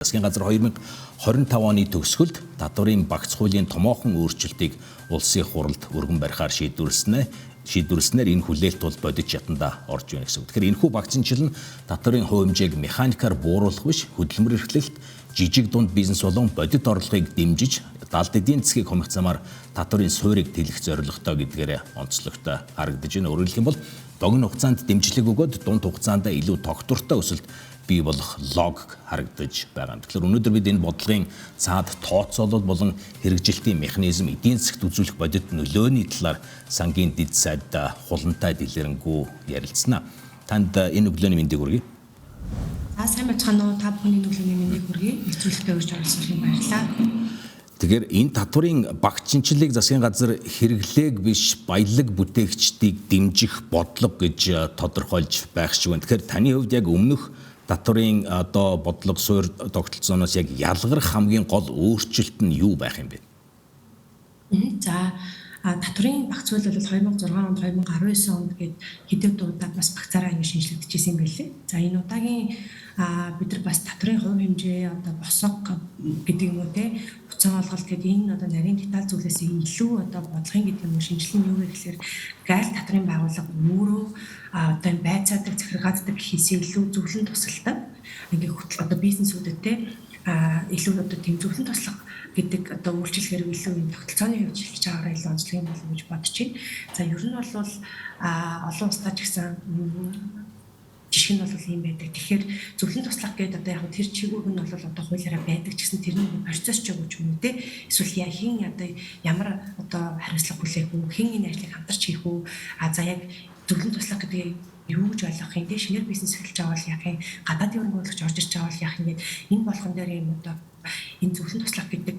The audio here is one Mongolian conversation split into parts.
Засгийн газар 2025 оны төгсгөлд татварын багц хуулийн томоохон өөрчлөлтийг улсын хуралд өргөн барихаар шийдвэрлэснээр энэ хүлээлт бол бодит шатанда орж байна гэсэн үг. Тэгэхээр энэхүү багцынчил нь татварын хувь хэмжээг механикаар бууруулах биш, хөдөлмөр эрхлэлт, жижиг дунд бизнес болон бодит орлогыг дэмжиж, далд эдийн засгийг хумих замаар татварын суурийг тэлэх зорилготой гэдгээрээ онцлогтой харагдаж байна. Өөрөөр хэлэх юм бол богино хугацаанд дэмжлэг өгөөд дунд хугацаанд илүү тогтвортой өсөлт бий болох логик харагдаж байгаа. Тэгэхээр өнөөдөр бид энэ бодлогын цаад тооцоолол болон хэрэгжилтийн механизм, эдийн засагт үзүүлэх бодит нөлөөний талаар сангийн дэд сайд хулантай дэлгэрэнгүй ярилцсана. Танд энэ өглөөний мэндийг хүргэе. За, сайн байцгаана уу? Та бүхний өглөөний мэндийг хүргэе. Нэвтрүүлэгтээ урьж оролцсон баярлалаа. Тэгэхээр энэ татварын багцчинчлалыг засгийн газар хэрэглээг биш, баялаг бүтээгчдийг дэмжих бодлого гэж тодорхойлж байх шиг байна. Тэгэхээр таны хувьд яг өмнөх татварын одоо бодлого суурь тогтолцооноос яг ялгарх хамгийн гол өөрчлөлт нь юу байх юм бэ? За, татварын багц хууль бол 2006 онд, 2019 онд гээд хэдэн удаа бас багцаараа ингэ шинжлэгдэжсэн юм байлээ. За, энэ удаагийн бид нар бас татварын хувь хэмжээ, одоо босго гэдэг юм уу те, буцаан олголт гэдэг энэ одоо нарийн деталь зүйлээс илүү одоо бодлогын гэдэг юм уу, шинжилэл нь юу вэ гэхээр гайл татварын байгууллага өөрөө одоо энэ байцаадаг, захиргааддаг гэхээсээ илүү зөвлөн тусалдаг. Ингээ хөтөл одоо бизнесүүдэд те илүү одоо тийм зөвлөн туслах гэдэг одоо үйлчлэгээр илүү юм тогтолцооны хувьд шилжиж байгаараа илүү онцлог юм болов гэж бодож байна. За, ер нь бол олон улстай ч гэсэн жишг нь бол ийм байдаг. Тэгэхээр зөвлөн туслах гэдэг одоо яг тэр чигүүр нь бол одоо хуулиараа байдаг ч гэсэн тэр нь процесс ч юм уу те, эсвэл яа хин одоо ямар одоо хариуцлага хүлээх үү, хэн энэ ажлыг хамтарч хийх үү, а за яг зөвлөн туслах гэдгийг юу гэж ойлгох юм те, шинээр бизнес эхэлж байгаа бол яах юм, гадаадын хөрөнгө оруулагч орж ирж байгаа бол яах юм гээд энэ болгон дээр юм одоо энэ зөвлөн туслах гэдэг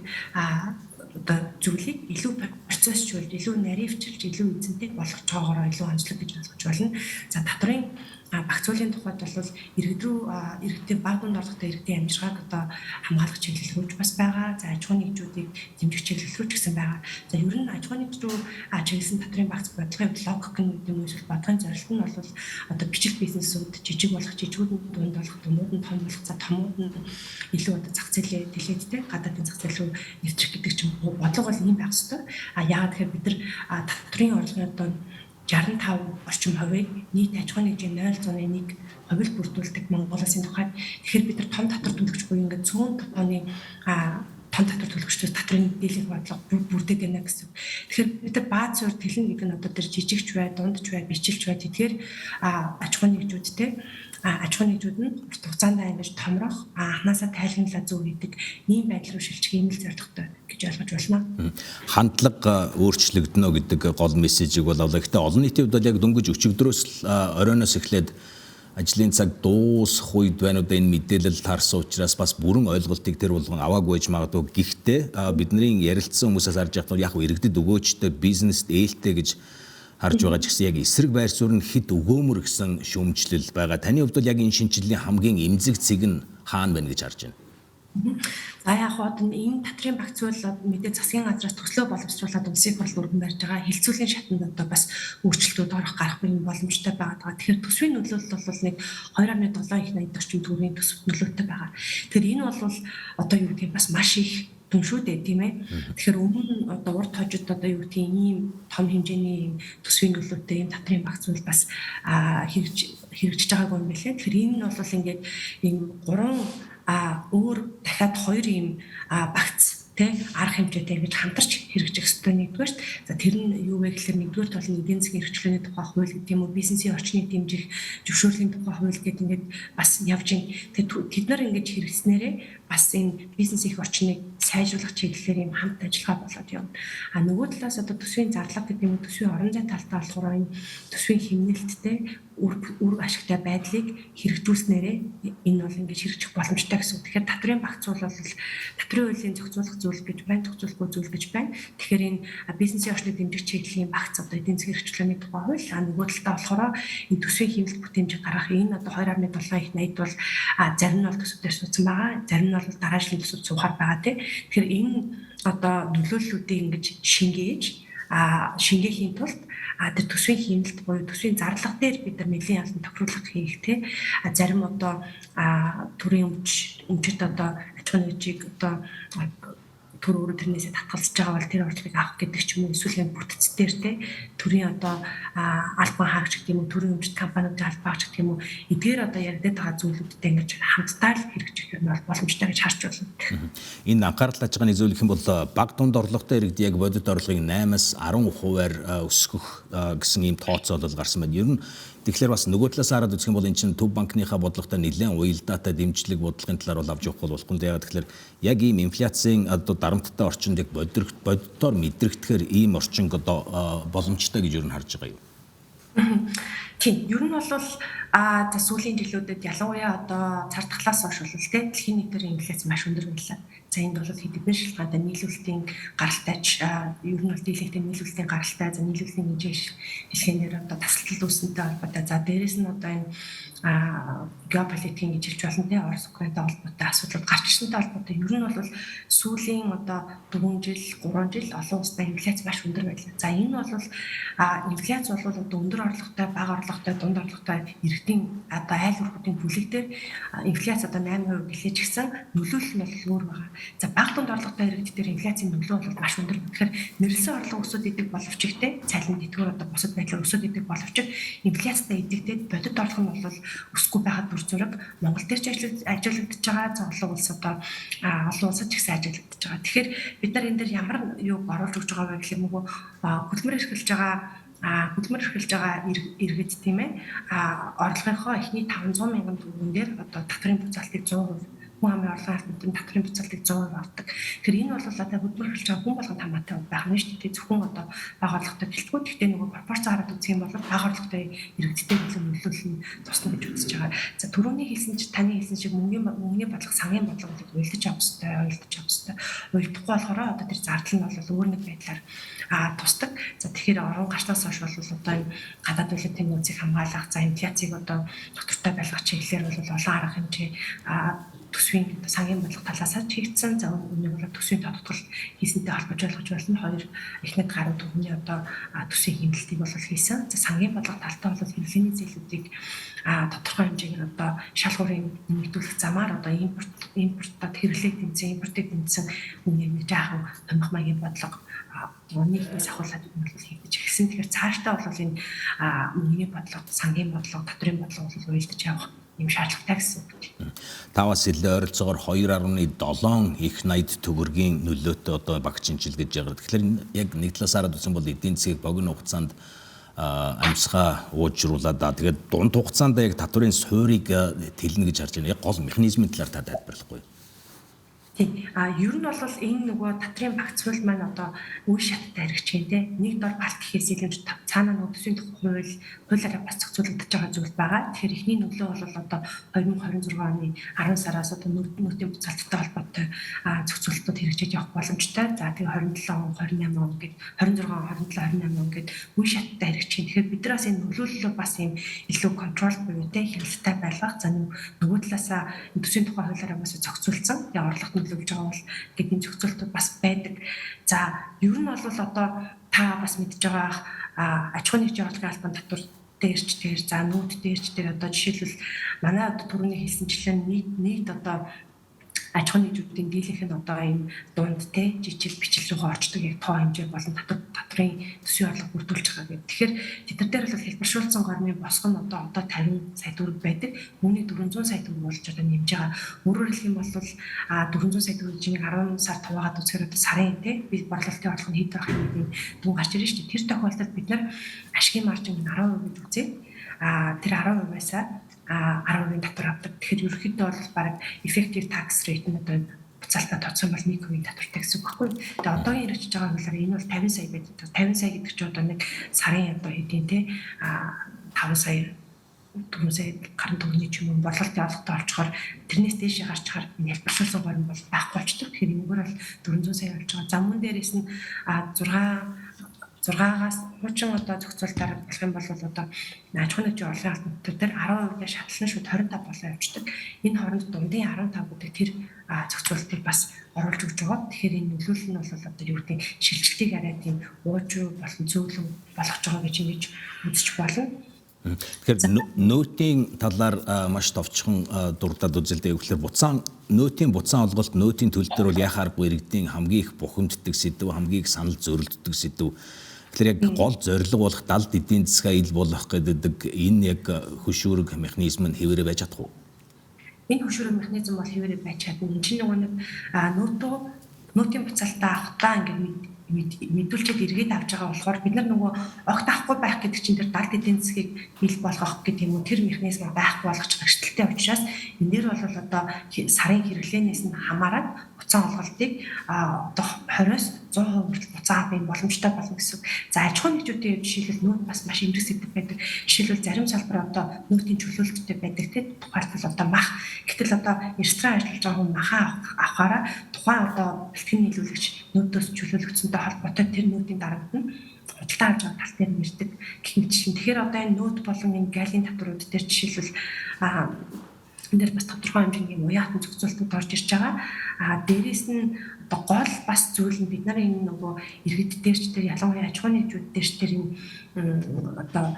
одоо зүйлийг илүү процессчулж, илүү наривчилж, илүү эзэнтэй болгож байгаагаараа илүү онцлог гэж ойлгож байна. За, татварын багц хуулийн тухайд бол иргэд рүү, иргэдийн баг дунд орлоготой иргэдийн амжиргааг одоо хамгаалах чиглэл рүү ч бас байгаа. За, аж ахуйн нэгжүүдийг дэмжих чиглэл рүү ч гэсэн байгаа. За, ер нь аж ахуйн нэгж рүү чиглэсэн татварын багц бодлогын логик нь гэдэг юм уу, эсвэл бодлогын зорилт нь бол одоо бичиг бизнесүүд жижиг болох, жижигүүд нь дунд болох, дундууд нь том болох, за томууд нь илүү одоо зах зээлээ тэлээд те гадаадын зах зээл рүү нэвтрэх гэдэг чинь бодлого бол ийм байх ёстой. А яагаад гэхээр бид нар татварын орлогын одоо 65 орчим хувийг нийт аж ахуйн нэгжийн 0.1 хувийг бүрдүүлдэг Монгол улсын тухайд. Тэгэхээр бид нар том татвар төлөгч буюу ингээд цөөн тооны том татвар төлөгчдөөс татварын дийлэнх бодлого бүрдээд байна гэсэн. Тэгэхээр бид нар бааз суурь тэлнэ гэдэг нь одоо тэр жижигч бай, дундч бай, бичилч бай тэдгээр аж ахуйн нэгжүүдтэй аж ахуйн нэгжүүд нь урт хугацаанд ингэж томрох, анханасаа тайлгналаа зөв хийдэг ийм байдал руу шилжих ийм л зорилготой гэж ойлгож байна. Хандлага өөрчлөгдөнө гэдэг гол мессежийг бол авлаа. Гэхдээ олон нийтийн хувьд бол яг дөнгөж өчигдрөөс оройноос эхлээд ажлын цаг дуусах үед байна уу да энэ мэдээлэл таарсан учраас бас бүрэн ойлголтыг тэр болгон аваагүй байж магадгүй. Гэхдээ бидний ярилцсан хүмүүсээс харж байхад яг иргэдэд өгөөжтэй, бизнест ээлтэй гэж харж байгаа ч гэсэн яг эсрэг байр суурь нь хэд өгөөмөр гэсэн шүүмжлэл байгаа. Таны хувьд бол яг энэ шинжилгээний хамгийн эмзэг цэг нь хаана байна гэж харж байна? За, яг хоо энэ татварын багц хууль мэдээ засгийн газраас төслөө боловсруулад улсын хурал өргөн барьж байгаа. Хилцүүлийн шатанд одоо бас өөрчлөлтүүд орох гарах боломжтой байгаа. Тэгэхээр төсвийн нөлөөлөл бол нэг 2.7 их 80 орчим төгрөгийн төсөв нөлөөтэй байгаа. Тэгэхээр энэ бол одоо юу гэдэг бас маш их дүн шүү дээ, тийм ээ. Тэгэхээр өмнө одоо урд хожид одоо юу гэдгийг ийм том хэмжээний ийм төсвийн нөлөөтэй ийм татварын багц хууль бас хэрэгжиж байгаагүй юм билээ. Тэгэхээр энэ нь бол ингээд ийм гурван өөр дахиад хоёр ийм багц тэ арга хэмжээтэй ингэж хамтарч хэрэгжих ёстой нэгдүгээр. За, тэр нь юу вэ гэхээр нэгдүгээр тол нь эдийн засгийн эрхчлөөний тухай хууль гэдэг юм уу, бизнесийн орчныг дэмжих зөвшөөрлийн тухай хууль гэдэг ингээд бас явж байна. Тэгэхээр тэд нар ингэж хэрэгжснээрээ бас энэ бизнес их орчныг сайжруулах чиглэлээр юм хамт ажиллагаа болоод явна. А нөгөө талаас одоо төсвийн зарлага гэдэг юм уу, төсвийн орон зай талтаа болохоор энэ төсвийн хэмнэлттэй үр ашигтай байдлыг хэрэгжүүлснээрээ энэ бол ингэж хэрэгжих боломжтой гэсэн үг. Тэгэхээр татварын багц бол татварын хуулийн зохицуулах зүйл гэж байна, зохицуулахгүй зүйл гэж байна. Тэгэхээр энэ бизнесийн орчныг дэмжих чиглэлийн багц одоо эдийн засгийн эрхчлөөний тухай хууль, а нөгөө талдаа болохоор энэ төсвийн хэмнэлт бүтээмжийг гаргах энэ одоо 2.7 их 80 бол зарим нь бол төсөв дээр суудсан байгаа, зарим нь бол дараа жилийн төсөв суухаар байгаа тий. Тэгэхээр энэ одоо нөлөөллүүдийг ингэж шингээж шингээхийн тулд тэр төсвийн хэмнэлт буюу төсвийн зарлага дээр бид нар нэлийн олон тохируулга хийх те, зарим одоо төрийн өмчт одоо ахуйн нэгжийг одоо төр өөрөө тэрнээсээ татгалзаж байгаа бол тэр орлогыг авах гэдэг ч юм уу, эсвэл юм бүтэц дээр те төрийн одоо албан хаагч гэдэг юм уу, төрийн өмчт компаниудын албан хаагч гэдэг юм уу, эдгээр одоо яригдаад байгаа зүйлүүдтэй ингэж хамтдаа л хэрэгжих юм бол боломжтой гэж харж байна. Энэ анхаарал татж байгаа нэг зүйл гэх юм бол баг дунд орлоготой иргэд яг бодит орлогыг 8-аас 10%-аар өсгөх гэсэн ийм тооцоолол гарсан байна. Ер нь тэгэхээр бас нөгөө талаас хараад үзэх юм бол эн чинь Төв банкныхаа бодлоготой нэлээд уялдаатай дэмжлэг бодлогын талаар бол авч явах бол болохгүй. Яг тэгэхээр яг ийм инфляцийн одоо дарамттай орчинд яг боддоор мэдрэгдэхээр ийм орчин одоо боломжтой гэж ер нь харж байгаа юу? Тийм. Ер нь бол за сүүлийн жилүүдэд ялангуяа одоо цар тахлаас хойш бол тэ дэлхийн нийтээр инфляц маш өндөр байлаа. За энд бол хэд хэдэн шалтгаантай нийлүүлэлтийн гаралтайч ер нь бол дийлэнхтэй нийлүүлэлтийн гаралтай, за нийлүүлэлтийн хэмжээ дэлхийн одоо тасалдал үүснэтэй холбоотой. За дээрэс нь одоо энэ геополитикийн гэж хэлж болно те Орос Украинтай холбоотой асуудлууд гарч ирсэнтэй холбоотой. Ер нь бол сүүлийн одоо 4 жил, 3 жил олон улстай инфляц маш өндөр байлаа. За энэ бол инфляц бол одоо өндөр орлоготой, бага орлоготой, дунд орлоготой иргэдийн одоо айл өрхүүдийн бүлэг дээр инфляц одоо 8% гэлээч гисэн нөлөөлөл нь бол өөр байгаа. За бага дунд орлоготой иргэд дээр инфляцийн нөлөө бол маш өндөр. Тэгэхээр нэрлсэн орлого өсөд идэг боловч ихтэй цалин тэтгэвэр одоо бусад байдлаар өсөд идэг боловч инфляцтай эдэгдээд бодит орлого нь бол өсөхгүй байхад дүр зураг Монгол дээр ч ажиглагдаж байгаа. За олон улс одоо олон улсад ч гэсэн ажиглагдаж байгаа. Тэгэхээр бид нар энэ дээр ямар юуг оруулж өгч байгаа вэ гэхлээр нөгөө хөдөлмөр эрхэлж байгаа иргэд тийм ээ орлогынхоо эхний 500 мянган төгрөгөн дээр одоо татврын буцаалтыг 100% хүн амын орлогын албан татврын буцаалтыг 100% авдаг. Тэгэхээр энэ бол одоо хөдөлмөр эрхэлж байгаа хүн болгонд хамаатай байх нь шүү дээ. Зөвхөн одоо бага орлоготой гэлтгүй. Гэхдээ нөгөө пропорц хараад үзэх юм бол бага орлоготой иргэдтэй илүү нөлөөлөл нь тусна гэж үзэж байгаа. За түрүүний хэлсэн чи таны хэлсэн шиг мөнгөний бодлого, сангийн бодлого бол уялдаж авах хэрэгтэй, Уялдахгүй болохоор одоо тэр зардал нь бол өөр нэг байдлаар тусдаг. За тэгэхээр орон гарснаас хойш бол одоо энэ гадаад валютын нөөцийг хамгаалах, за инфляцийг одоо доктортой байлгах чиглэлээр бол олон арга хэмжээ төсвийн сангийн бодлого талаас нь хийгдсэн. За үүнийг бол төсвийн тодтол хийсэнтэй холбож ойлгож байна. Хоёр эхнэд гаруй төвний одоо төсвийн хэмнэлтийг бол хийсэн. За сангийн бодлого талтай бол хэрэглээний зээлүүдийг тодорхой хэмжээгээр одоо шалгуурын нэмэгдүүлэх замаар одоо импортод хэрэглээг тэмцэн, импортыг тэмцэн үүнийг нэг жаахан томих маягийн бодлого нийгмээс ахуулаад энэ бол хийгдэж эхэлсэн. Тэгэхээр цаашдаа бол энэ мөнгөний бодлого, сангийн бодлого, татврын бодлого бол уялдаж явах юм шаардлагатай гэсэн үг. Таваас илүү ойролцоогоор 2.7 их 80 төгрөгийн нөлөөтэй одоо багц шинжил гэж байгаа. Тэгэхээр яг нэг талаас хараад үзсэн бол эдийн засгийг богино хугацаанд амьсгаа уужруулаад тэгээд дунд хугацаанд яг татврын суурийг тэлнэ гэж харж байна. Яг гол механизмын талаар та тайлбарлахгүй юу? Тийм. Ер нь бол энэ нөгөө татрын багц хууль маань одоо үе шаттай хэрэгжих юм те. Нэг дор балт гэхээс илүү цаанаа нөгөө төсвийн тухай хуулиараа бас зохицуулагдаж байгаа зүйл байгаа. Тэгэхээр эхний нөлөө бол одоо 2026 оны 10 сараас одоо нөөтийн буцаалттай холбоотой зохицуултууд хэрэгжиж явах боломжтой. За тэгээ 27 он, 28 он гэд 26 он, 27, 28 он гэд үе шаттай хэрэгжих юм. Тэгэхээр бид нар бас энэ нөлөөллөө бас юм илүү контрол буюу те хяналттай байлгах. За нөгөө талаасаа төсвийн тухай хуулиараа бас зохицуулсан. Тэгээ орлогот нөлөөлж байгаа бол гэдэг энэ зохицуултууд бас байдаг. За ер нь бол одоо та бас мэдж байгаа аж ахуйн нэгжийн орлогын албан татвар дээрч дээр за нүүд дээрч дээр одоо жишээлбэл манай одоо түрүүний хэлсэнчлэн нийт одоо аж ахуйн нэгжүүдийн дийлэнх нь одоо энэ дунд те жижиг бичил рүүгээ орчдөг яг тоо хэмжээ болон татврын төсвийн орлого бүрдүүлж байгаа гэдэг. Тэгэхээр тэд нар дээр бол хэлбэршүүлсэн гормын босго нь одоо 50 сая төгрөг байдаг. Үүний 400 сая төгрөг болж одоо нэмж байгаа. Өөрөөр хэлэх юм бол 400 сая төгрөг чинь 10 сар хуваагаад үзэхээр одоо сарын те би борлуулалтын орлого нь хэд байх юм гэдэг дүн гарч ирнэ шүү дээ. Тэр тохиолдолд бид нар ашигын маржин 10% гэж үзээд тэр 10%-аас 10% татвар авдаг. Тэгэхээр ерөнхийдөө бол бараг effective tax rate нь одоо буцаалтаа тооцсон бол 1% татвартай гэсэн үг байхгүй. Тэгээ одоогийн хэрэгжиж байгаа хуулиар энэ бол 50 сая байдаг. 50 сая гэдэг чинь одоо нэг сарын одоо хэдийн те 5 сая 4 сая гарan төгрөгийн ч юм уу борлуулалтын орлоготой олцохоор тэрнээс дээшээ гарчхаар энэ хэлбэршүүлсэн горим бол байхгүй болчдөг. Тэгэхээр энэгээр бол 400 сая болж байгаа. За мөн дээрээс нь 6-аас хуучин одоо зохицуултаар болох юм бол одоо аж ахуйн нэгжийн орлогын албан татвар дээр 10%-ийн шатлал нь шууд 25 болоо явждаг. Энэ хооронд дундын 15 гэдэг тэр зохицуултыг бас оруулж өгч байгаа. Тэгэхээр энэ нөлөөлөл нь бол одоо юу гэдэг шилжилтийг арай тийм уужуу болон зөөлөн болгож байгаа гэж ингэж үзэж болно. Тэгэхээр нөөтийн талаар маш товчхон дурдаад үзэлдээ. Тэгэхээр буцаан нөөтийн буцаан олголт, нөөтийн төл дээр бол яхаа аргагүй иргэдийн хамгийн их бухимддаг сэдэв, хамгийн их санал зөрөлддөг сэдэв. Тэгэхээр яг гол зорилго болох далд эдийн засгаа ил болгох гэдэг энэ яг хөшүүрэг механизм нь хэвээрээ байж чадах уу? Энэ хөшүүрэг механизм бол хэвээрээ байж чадна. Энэ чинь нөгөө нэг нөөтийн буцаалтаа авахтаа ингээд мэдүүлчихэд эргээд авч байгаа болохоор бид нар нөгөө огт авахгүй байх гэдэг чинь тэр далд эдийн засгийг ил болгох гэдэг юм уу, тэр механизм байхгүй болгочих эрсдэлтэй учраас энэ дээр бол одоо сарын хэрэглээнээс нь хамаарат буцаан олголтыг одоо 20-оос 100% хүртэл буцаан авах боломжтой болно гэсэн. За, аж ахуйн нэгжүүдийн хувьд жишээлбэл нүүн бас маш эмрэг сэдэв байдаг. Жишээлбэл, зарим салбар одоо нөөтийн чөлөөлттэй байдаг, тийм, тухайлбал одоо мах. Гэтэл одоо ресторан ажиллаж байгаа хүн махаа авахаараа тухайн одоо бэлтгэн нийлүүлэгч нөөдөөс чөлөөлөгдсөнтэй холбоотой тэр нөөтийн дарамт нь худалдаа авч байгаа тал дээр нэрдэг гэх мэт шин. Тэгэхээр одоо энэ нөөт болон энэ галийн татварууд дээр жишээлбэл энэ дээр бас тодорхой хэмжээний уян хатан зохицуултууд орж ирж байгаа. А дээрэс нь одоо гол бас зүйл нь бид нарын энэ нөгөө иргэд дээр ч тэр ялангуяа аж ахуйн нэгжүүд дээр ч тэр энэ одоо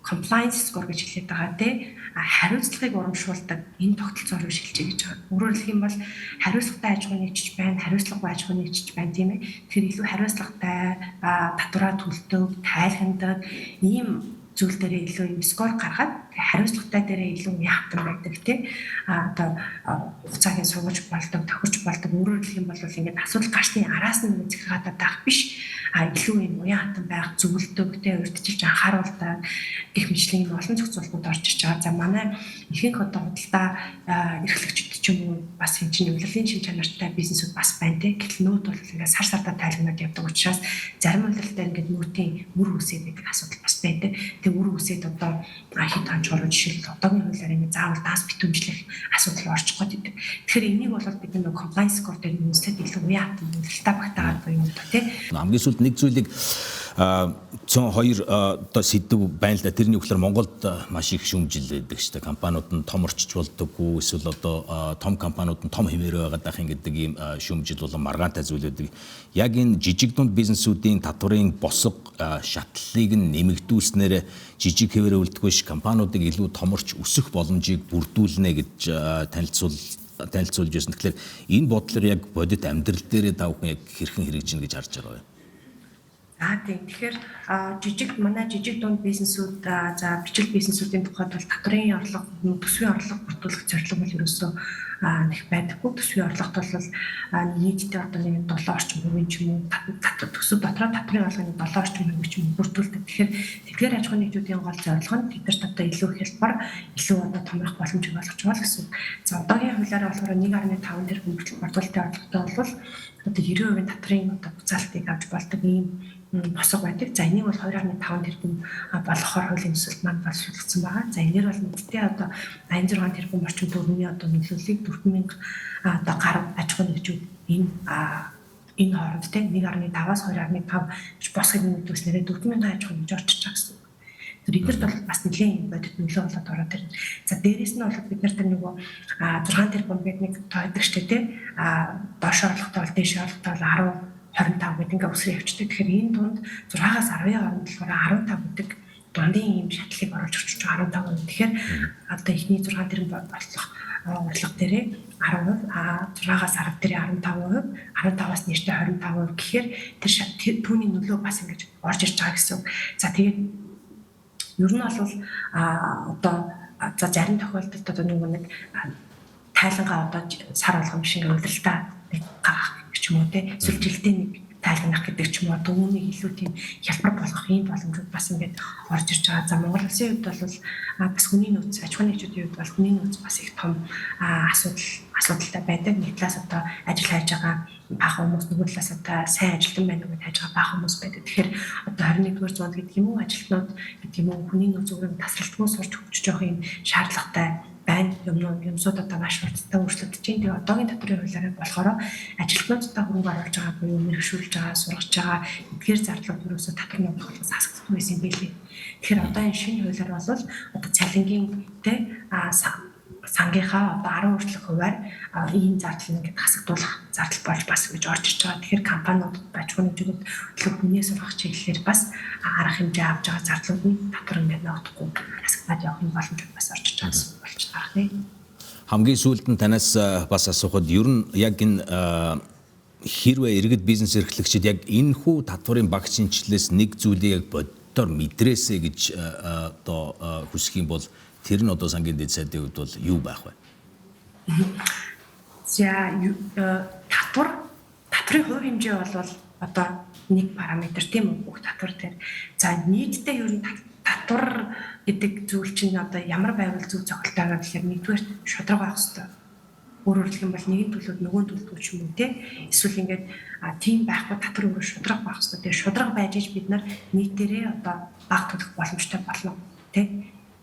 compliance score гэж хэлээд байгаа, тий, хариуцлагыг урамшуулдаг энэ тогтолцоо руу шилжиж гэж байгаа. Өөрөөр хэлэх юм бол хариуцлагатай аж ахуйн нэгжч байна, хариуцлагагүй аж ахуйн нэгжч байна, тийм ээ. Тэгэхээр илүү хариуцлагатай, татвараа төлдөг, тайлхандаг ийм зүйл дээрээ илүү юм score гаргаад, хариуцлагатай дээрээ илүү яхтан байдаг, тий. А одоо хугацааг нь суугаж болдог, тохирч болдог. Өөрөөр хэлэх юм бол ингээд асуудал гарсны араас нь захиргаатаад байх биш. А илүү юм уян хатан байх, зөвлөдөг, тий, урьдчилж анхааруулдаг гэх мэтчилэн юм олон зохицуултууд орж ирж байгаа. За, манай ихэнх одоо худалдаа эрхлэгчид ч юм уу бас энэ чинь улирлын шин чанартай бизнесүүд бас байна, тий. Гэтэл нүүт бол ингээд сар сардаа тайлгнаад явдаг учраас зарим улирал дээр ингээд нүүтийн үр үсээд байдаг асуудал бас байдаг. Тэгээ үр үсээд одоо хэд хонцоор жишээлбэл одоогийн хуулиар ингээд заавал даас битүүмжлэх асуудал орчих гээд байдаг. Тэгэхээр энийг бол бид нэг compliance score дээр үндэслээд илүү уян хатан улиралтай багтаагаад буюу юм да, тий. Хамгийн сүүлд нэг зүйлийг, цөөн хоёр одоо сэдэв байна л да. Тэрний үгээр Монголд маш их шүүмжил байдаг шүү дээ. Компаниуд нь том орчиж болдоггүй, эсвэл одоо том компаниуд нь том хэвээр байгаад байх юм гэдэг ийм шүүмжил болон маргаантай зүйл байдаг. Яг энэ жижиг дунд бизнесүүдийн татварын босго шатлалыг нь нэмэгдүүлснээр жижиг хэвээр үлдэх биш, компаниудыг илүү томорч өсөх боломжийг бүрдүүлнэ гэж танилцуулж байсан. Тэгэхээр энэ бодлого яг бодит амьдрал дээрээ та бүхэн яг хэрхэн хэрэгжинэ гэж харж байгаа вэ? За, тийм. Тэгэхээр жижиг манай жижиг дунд бизнесүүд, за, бичил бизнесүүдийн тухайд бол татварын орлого, төсвийн орлого бүрдүүлэх зорилго бол ерөөсөө нэг байдаггүй. Төсвийн орлогот бол нийтдээ одоо нэг 7 орчим хувийн ч юм уу, төсөв дотроо татварын орлогын 7 орчим хувийг ч юм уу бүрдүүлдэг. Тэгэхээр тэдгээр аж ахуйн нэгжүүдийн гол зорилго нь тэднэрт одоо илүү хялбар, илүү одоо томрох боломжийг олгож байгаа л гэсэн. За, одоогийн хуулиараа болохоор 1.5 тэрбум хүртэл борлуулалтын орлоготой бол одоо 90% татварын одоо буцаалтыг авч болдог ийм босго байдаг. За, энийг бол 2.5 тэрбум болгохоор хуулийн төсөлд маань боловсруулагдсан байгаа. За, энээр бол нийтдээ одоо 86 тэрбум орчим төгрөгийн одоо нөлөөллийг 4000 одоо гаруй аж ахуйн нэгжүүд энэ хооронд, те, 1.5-аас 2.5 гэж босгыг нэмэгдүүлснээрээ 4000 аж ахуйн нэгж орчиж байгаа гэсэн үг. Тэр эдгэрт бол бас нэлээд юм бодит нөлөө болоод ороод ирнэ. За, дээрэс нь бол бид нар тэр нөгөө 6 тэрбум гэдэг нэг тоо байдаг штэ, тий. Доош орлоготой бол, дээш орлоготой бол 10 25 гэдэг ингээ өсрөө явчихдаг. Тэгэхээр энэ дунд 6-аас 10-ын хооронд болохоор 15 гэдэг дундын ийм шатлалыг оруулж өгч байгаа, 15%. Тэгэхээр одоо эхний 6 тэрбум болох орлого дээрээ 10%, а 6-аас 10 дээрээ 15%, 15-аас нэртэй 25% гэхээр тэр түүний нөлөө бас ингэж орж ирж байгаа гэсэн үг. За, тэгээд ер нь бол одоо за, зарим тохиолдолд одоо нэг тайлангаа одоо сар болгон биш, ингээ улиралдаа нэг гаргах ч юм уу, те, эсвэл жилдээ нэг тайлгнах гэдэг ч юм уу, одоо үүнийг илүү тийм хялбар болгох ийм боломжууд бас ингээд орж ирж байгаа. За, Монгол улсын хувьд бол бас хүний нөөц, аж ахуйн нэгжүүдийн хувьд бол хүний нөөц бас их том асуудалтай байдаг. Нэг талаас одоо ажил хайж байгаа бага хүмүүс, нөгөө талаас одоо сайн ажилтан байна уу гэж хайж байгаа бага хүмүүс байдаг. Тэгэхээр одоо 21-р зуунд гэдэг юм уу, ажилтнууд гэдэг юм уу, хүний нөөц өөрөө тасралтгүй сурч хөгжиж явах юм шаардлагатай байна. Юмсууд одоо маш хурдтай өөрчлөгдөж байна. Тэгээ одоогийн татварын хуулиараа болохоор ажилтнуудтай хөрөнгө оруулж байгаа буюу мэргэшүүлж байгаа, сургаж байгаа эдгээр зардлууд ерөөсөө татвар ногдохлоос хасагдахгүй байсан юм билээ. Тэгэхээр одоо энэ шинэ хуулиар бол одоо цалингийн, тэ, Сангийнхаа одоо 10 хүртэлх хувиар ийм зардал ингээд хасагдуулах зардал болж бас ингэж орж ирж байгаа. Тэгэхээр компаниудад, аж ахуйн нэгжүүдэд төлөв хүнээ сургах чиглэлээр бас арга хэмжээ авч байгаа зардлууд нь татвар ингээд ногдохгүй хасагдаад явах юм боломж бас орж ирж байгаа болж байгаа нэ. Хамгийн сүүлд нь танаас бас асуухад ер нь яг энэ хэрвээ иргэд, бизнес эрхлэгчид яг энэ хүү татварын багц шинэчлэлээс нэг зүйлийг яг боддоор мэдрээсэй гэж одоо хүсэх юм бол тэр нь одоо сангийн дэд сайдын хувьд бол юу байх вэ? За, татварын хувь хэмжээ бол одоо нэг параметр, тийм үү, бүх татвар дээр. За, нийтдээ ер нь татвар гэдэг зүйл чинь одоо ямар байвал зөв цохилттой байгаа гэхээр нэгдүгээр шударга байх хэрэгтэй. Өөрөөр хэлэх юм бол нэг нь төлөөд нөгөө нь төлдөг ч юм уу, те. Эсвэл ингээд тийм байхгүй, татвар өөрөө шударга байх хэрэгтэй. Тэгээ шударга байж иж бид нар нийтээрээ одоо бага төлөх боломжтой болно, те,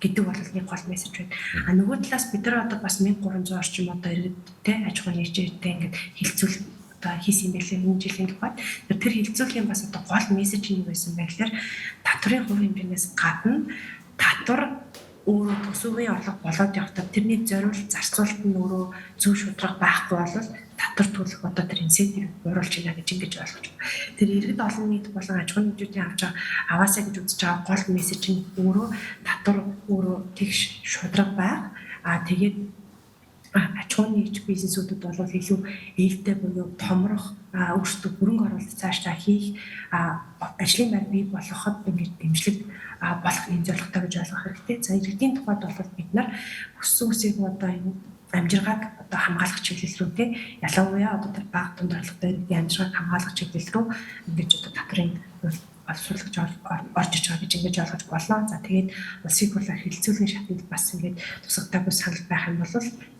гэдэг бол нэг гол мессеж байна. А нөгөө талаас бид нар одоо бас 1300 орчим одоо иргэд, те, аж ахуйн нэгжтэй ингээд хилцүүл одоо хийсэн юм байлээ энэ жилийн тухайд. Тэр хилцүүлгийн бас одоо гол мессеж нь юу байсан бэ гэхээр татварын хувь хэмжээнээс гадна татвар өөрөө төсвийн орлого болоод явахдаа тэрний зориулт зарцуулалт нь өөрөө зөв шударга байхгүй бол татвар төлөх одоо тэр incentive бууруулж байна гэж ингэж ойлгож байна. Тэр иргэд, олон нийт болон аж ахуйн нэгжүүдийн авч байгаа, аваасаа гэж үзэж байгаа гол мессеж нь өөрөө татвар өөрөө тэгш шударга байх. Аа, тэгээд аж ахуйн нэгж бизнесүүдэд бол илүү ээлтэй буюу томрох, өөрсдөө хөрөнгө оруулалт цаашдаа хийх, ажлын байр бий болгоход ингэж дэмжлэг болох юм зорилготой гэж ойлгох хэрэгтэй. За, иргэдийн тухайд бол бид нар хүссэн үсээгүй одоо энэ амжиргааг одоо хамгаалах чиглэл рүү, те, ялангуяа одоо тэр бага дунд орлоготой иргэдийн амжиргааг хамгаалах чиглэл рүү ингэж одоо татварын боловсруулагч орж иж байгаа гэж ингэж ойлгож болно. За, тэгээд улсын хурлаар хэлэлцүүлгийн шатанд бас ингээд тусгадаагүй санал байх юм бол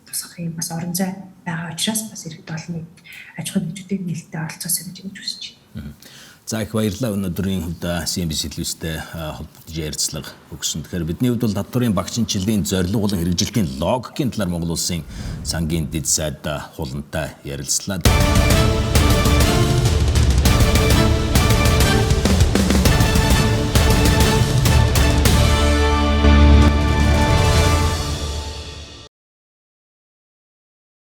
тусгах юм бас орон зай байгаа учраас бас иргэд, олон нийт, аж ахуйн нэгжүүдийг нээлттэй оролцоосой гэж ингэж хүсэж байна. За, их баярлалаа, өнөөдрийн хувьд CNBC телевизтэй холбогдож ярилцлага өгсөн. Тэгэхээр бидний хувьд бол татварын багц шинэчлэлийн зорилго болон хэрэгжилтийн логикийн талаар Монгол Улсын сангийн дэд сайд Хулантай ярилцлаа.